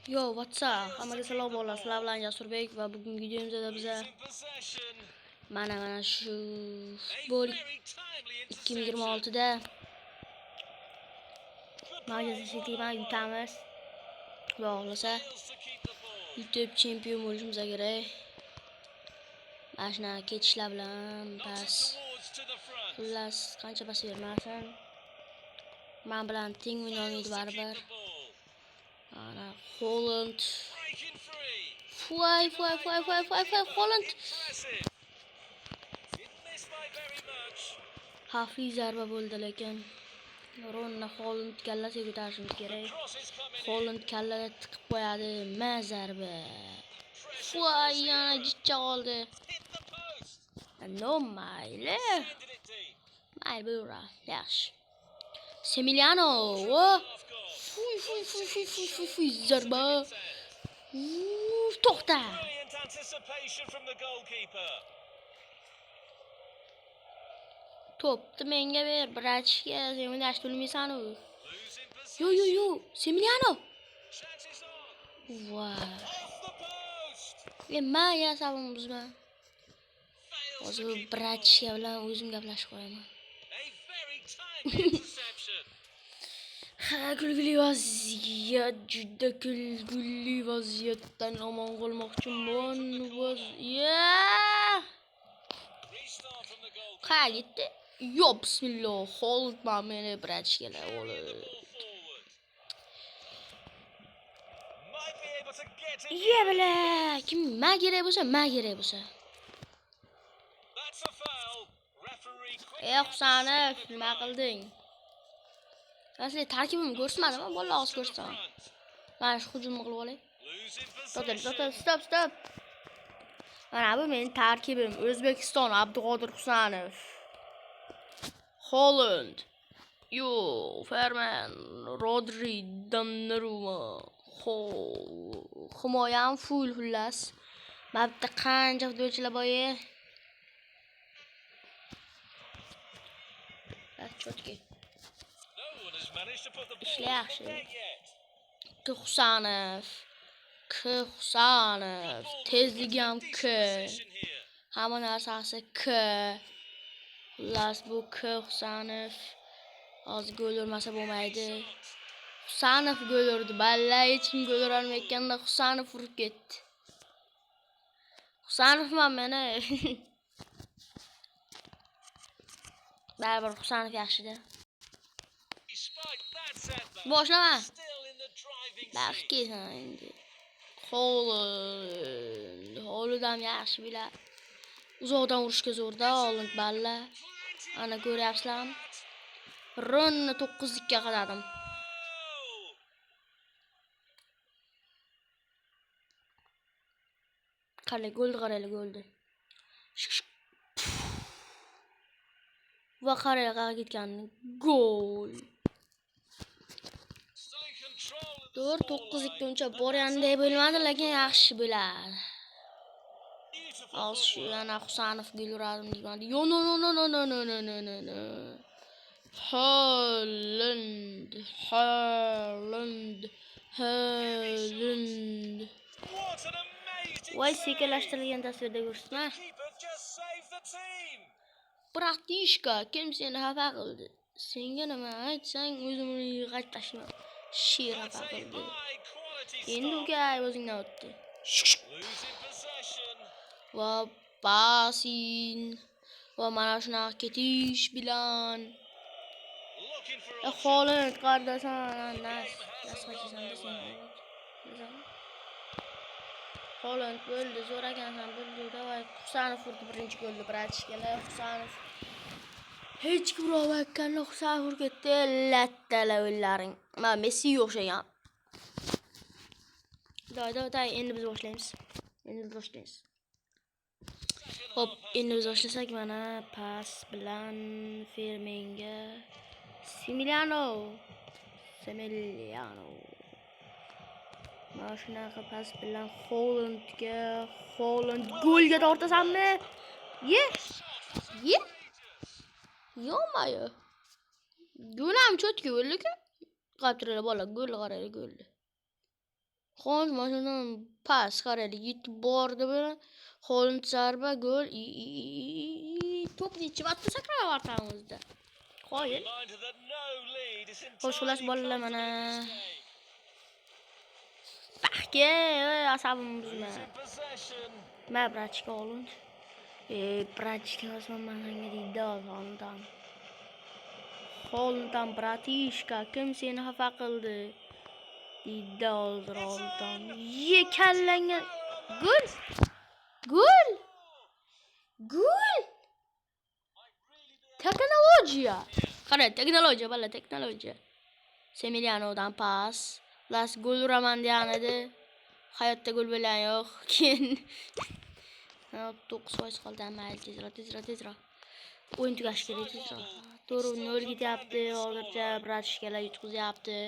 Yo, what's up? Hammaga salom bolalar. Sizlar bilan Jasurbek va bugungi videomizda biza mana shu futbol 2026da Manchester City bilan yutamiz. Xudo xohlasa yutib chempion bo'lishimiz kerak. Mana shunaqa ketishlar bilan pas. Xullas, qancha pas bermasin, men bilan teng o'ynolmaydi baribir. Ana Haaland. Fly, fly, fly, fly, fly, fly, Haaland. Xavfli zarba bo'ldi, lekin Ronna Haaland kallasiga ko'tarishimiz kerak. Haaland kallada tiqib qo'yadi. Ma zarba. Fly, yana jichcha qoldi. No, mayli. Mayli, bo'laveradi. Yaxshi. Semiliano. Fuy, fuy, fuy, fuy, fuy, fuy, fuy, zarba. To'xta. To'pni menga ber, bratishka, sen o'ynashni bilmaysan-u. Yo, yo, yo, Semiliano. Voy. Men yasabim buzma. Hozir bratishka bilan o'zim gaplashib qo'yaman. Ha, kulgili vaziyat, juda kulgili vaziyatdan omon qolmoqchiman. Qayerga ketdi? Yo, bismillah. Haaland meni bratishkalar o'g'li. Ye bila, kim ma kerak bo'lsa, ma kerak bo'lsa. Ey Husanov, nima qilding? Asli tarkibimni ko'rsatmadim, bolalar hozir ko'rsataman. Mana shu hujumni qilib olay. To'xta, to'xta, stop, stop. Mana bu mening tarkibim. O'zbekiston Abduqodir Husanov. Haaland. Yo, Ferman, Rodri, Donnarumma. Himoyam full xullas. Mana bitta qancha futbolchilar bor. Cho'tki. Ishlar yaxshi. K Husanov. K Husanov. Tezligi ham K. Hamma narsasi K. Xullas bu K Husanov. Hozir gol urmasa bo'lmaydi. Husanov gol urdi. Balla hech kim gol ura olmayotganda Husanov urib ketdi. Husanovman meni. Baribir Husanov yaxshida. Boshlama. Baxtga endi. Haaland. Haaland ham yaxshi biladi. Uzoqdan urishga zo'rda Haaland balla. Ana ko'ryapsizlarmi? Ronni 9-ga qadadim. Qarang, golni qaranglar, golni. Va qarang, qayerga ketganini. Gol. 4-9-2 uncha borganday bo'lmadi, lekin yaxshi bo'ladi. Hozir shu yana Husanov gol uradim deyman. Yo, no, no, no, no, no, no, no, no, no, no. Haaland, Haaland, Haaland. Voy, sekinlashtirilgan tasvirda ko'rsatma. Bratishka, kim seni xafa qildi? Senga nima aytsang, o'zim uni yig'at tashlayman. Sher xafa qildi. Endi uka o'zingdan o'tdi. Va pasin. Va mana shunaqa ketish bilan. Haaland qardasan, nas. Nas qochasan sen. Haaland bo'ldi, zo'r ekansan, bo'ldi. Davay, Husanov urdi birinchi golni, bratishkalar. Husanov hech kim urolmayotganini Husanov urib ketdi. Lattala o'llaring. Mana Messiga o'xshagan. Day, day, day, endi biz boshlaymiz. Endi biz boshlaymiz. Hop, endi biz boshlasak mana pas bilan Fermenga. Semiliano. Semiliano. Mana shunaqa pas bilan Haalandga, Haaland golga tortasanmi? Ye. Ye. Yo'mayo. Gol ham cho'tki bo'ldi-ku. Qarab turinglar bola, gol qaranglar, golni. Holand mana pas qaraylik, yetib bordi bilan. Holand zarba, gol. To'p necha marta sakrab orqamizda. Qoyil. Xo'sh, xullas bolalar mana. Baxtga, asabim buzma. Ma brachka Holand. Brachka osman manga deydi Holanddan. Holanddan bratishka, kim seni xafa qildi? Deydi hozir Holanddan. Ye kallangga. Gol! Gol! Gol! Texnologiya. Qara, texnologiya bala, texnologiya. Semilianodan pas. Las gol uraman degan edi. Hayotda gol bo'lgan yo'q. Keyin 9% qoldi, mayli, tezroq, tezroq, tezroq. O'yin tugashi kerak, tezroq. 4-0 ketyapti hozircha, bratishkalar yutqizyapti.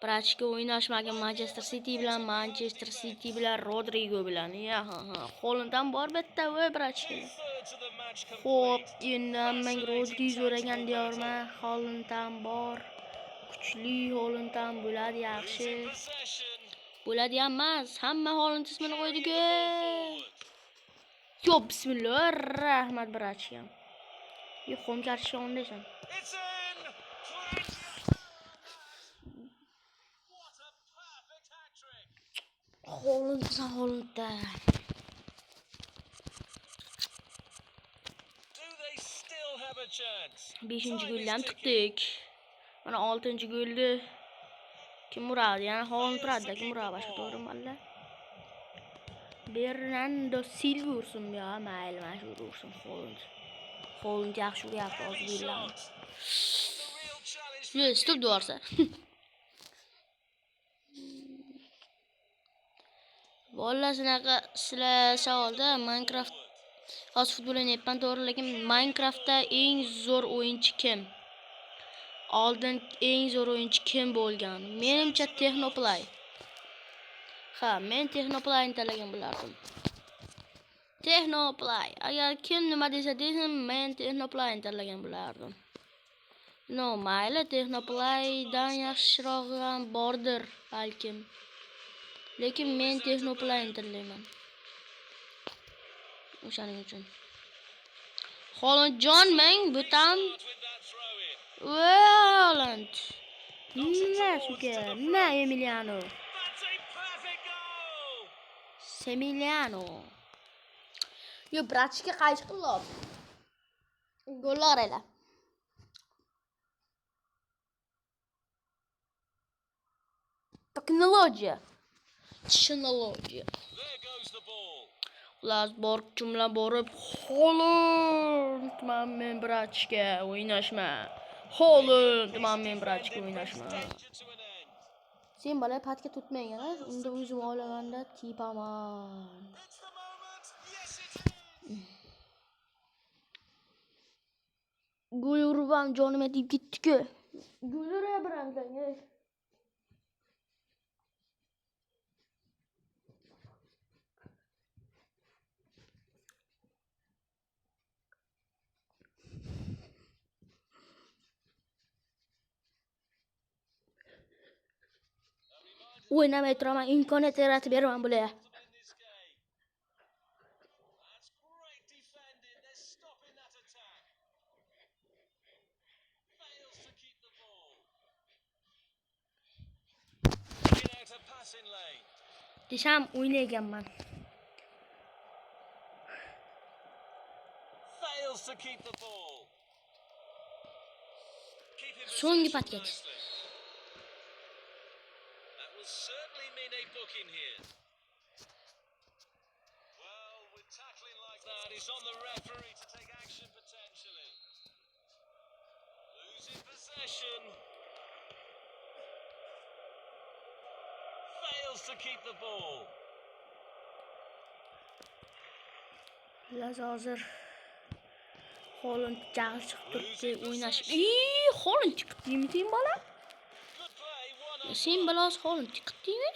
Bratishka o'ynashmagan Manchester City bilan, Manchester City bilan Rodrigo bilan. Ya ha ha. Holanddan bor bitta, voy bratishkalar. Xo'p, endi men Rodri zo'ragan diyorman. Holanddan bor. Kuchli Holanddan bo'ladi, yaxshi. Bo'ladi emas, hamma Holand ismini qo'ydi-ku. Yo, bismillah, rahmat bratishkam. Yo, xomkarchi ondaysan. Holand Holandda. 5-golni ham tiqdik. Mana 6-golni kim uradi? Yana Holand uradi, kim uradi boshqa, to'g'rimi alla? Bernardo Silva ursin ya, mayli, mana shu ursin Holand. Holand yaxshi uryapti hozir gollarni. Yo'q, stop deyorsa. Bolalar shunaqa sizlar savolda Minecraft hozir futbol o'ynayapman, to'g'ri, lekin Minecraftda eng zo'r o'yinchi kim? Oldin eng zo'r o'yinchi kim bo'lgan? Menimcha Texnoplay. Ha, men Texnoplayni tanlagan bo'lardim. Texnoplay. Agar kim nima desa desin, men Texnoplayni tanlagan bo'lardim. No, mayli, Texnoplaydan yaxshirog'i ham bordir balkim. Lekin men Texnoplayni tanlayman. O'shaning uchun. Holandjon men butam. Holand. Nima suka? Nima Emiliano? Semiliano. Yo, bratishka qaysi qildi? Gollar ela. Texnologiya. Texnologiya. Ular bor jumla borib Holand, men bratishka o'ynashma. Holand, men bratishka o'ynashma. Sen bola patga tutmang, ha? Unda o'zim olamanda tepaman. Gol urib ham jonimga tegib ketdi-ku. Gol ura biramsan, ey. O'ynamay turaman, imkoniyat yaratib beraman bularga. Desam o'ynaganman. So'nggi patkat. Xullas hozir Holand jag'i chiqib turibdi, o'ynash. Holand chiqdimi sen bola? Sen bola Holand chiqdimi?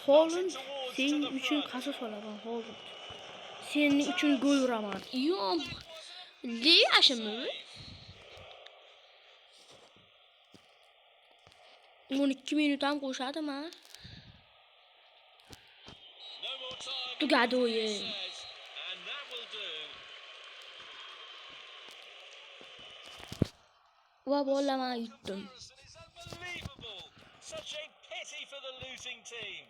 Holand sen uchun qasos olaman, Holand. Sening uchun gol uraman. Yo'q. Deyashimi? 12 minut ham qo'shadimi? Tugadi o'yin. Says, and that will do. Va bolalar, man yutdim. Comparison is unbelievable. Such a pity for the losing team.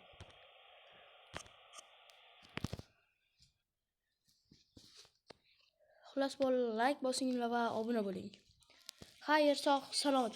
Xullas bolalar, like bosinglar va obuna bo'ling. Xayr, sog' salomat.